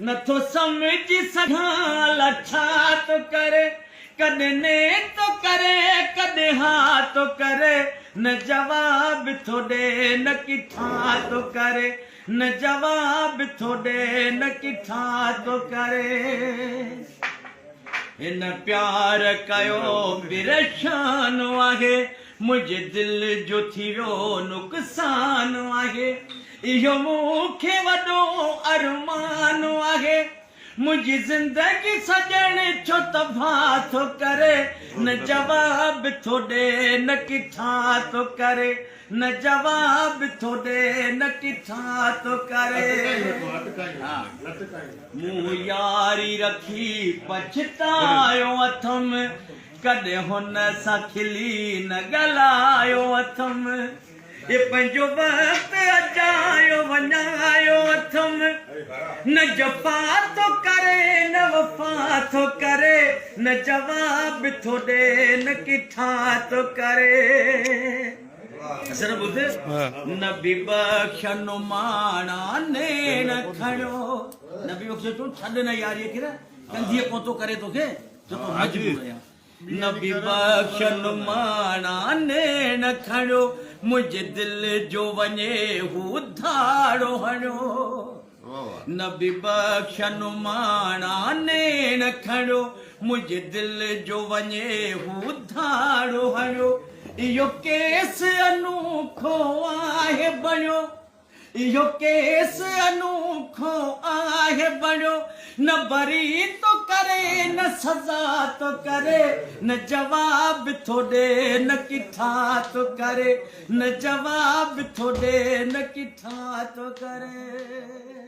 نٿو سمجهي سگهان الا ڇا ٿو ڪري. ڪڏهن ني ٿو ڪري ڪڏهن ها ٿو ڪري. نه جواب ٿو ڏي نه ڪٿان ٿو ڪري. نه جواب ٿو ڏي نه ڪٿان ٿو ڪري. هن پيار ڪيو پريشان آهي. منهنجي دل جو ٿي ويو نقصان آهي. اهو مون کي وڏو ارمان آهي. منهنجي زندگي سڄڻ ڇو تباهه ٿو ڪري. نه جواب ٿو ڏي نه ڪٿان ٿو ڪري. نه جواب ٿو ڏي نه ڪٿان ٿو ڪري. مون ياري رکي پڇتايو اٿم. ڪڏهن هن سان کلي نه ڳالهايو اٿم. هي پنهنجو وقت اجايو وڃايو اٿم. نه جفا ٿو ڪري نه وفا ٿو ڪري. نه جواب ٿو ڏي نه ڪٿان ٿو ڪري. اثر ٻڌ نبي بخش نماڻا نيڻ کڻيو. نبي بخش چيو ڇڏ نه ياريء کي نه ڪنڌيء ڪونه ٿو ڪري توکي. جو تون مجبور آهيان. نبي بخش نماڻا نيڻ کڻيو، منهنجي دل جو وڃي هو ڌاڙو هڻيو. نبي بخش نماڻا نيڻ کڻيو، منهنجي دل جو وڃي هو ڌاڙو هڻيو. اهو ڪيس انوکو آهي بڻيو. اهو ڪيس انوکو آهي بڻيو، نه بري ٿو ڪري نه سزا ٿو ڪري، نه جواب ٿو ڏي نه ڪٿان ٿو ڪري، نه جواب ٿو ڏي نه ڪٿان ٿو ڪري.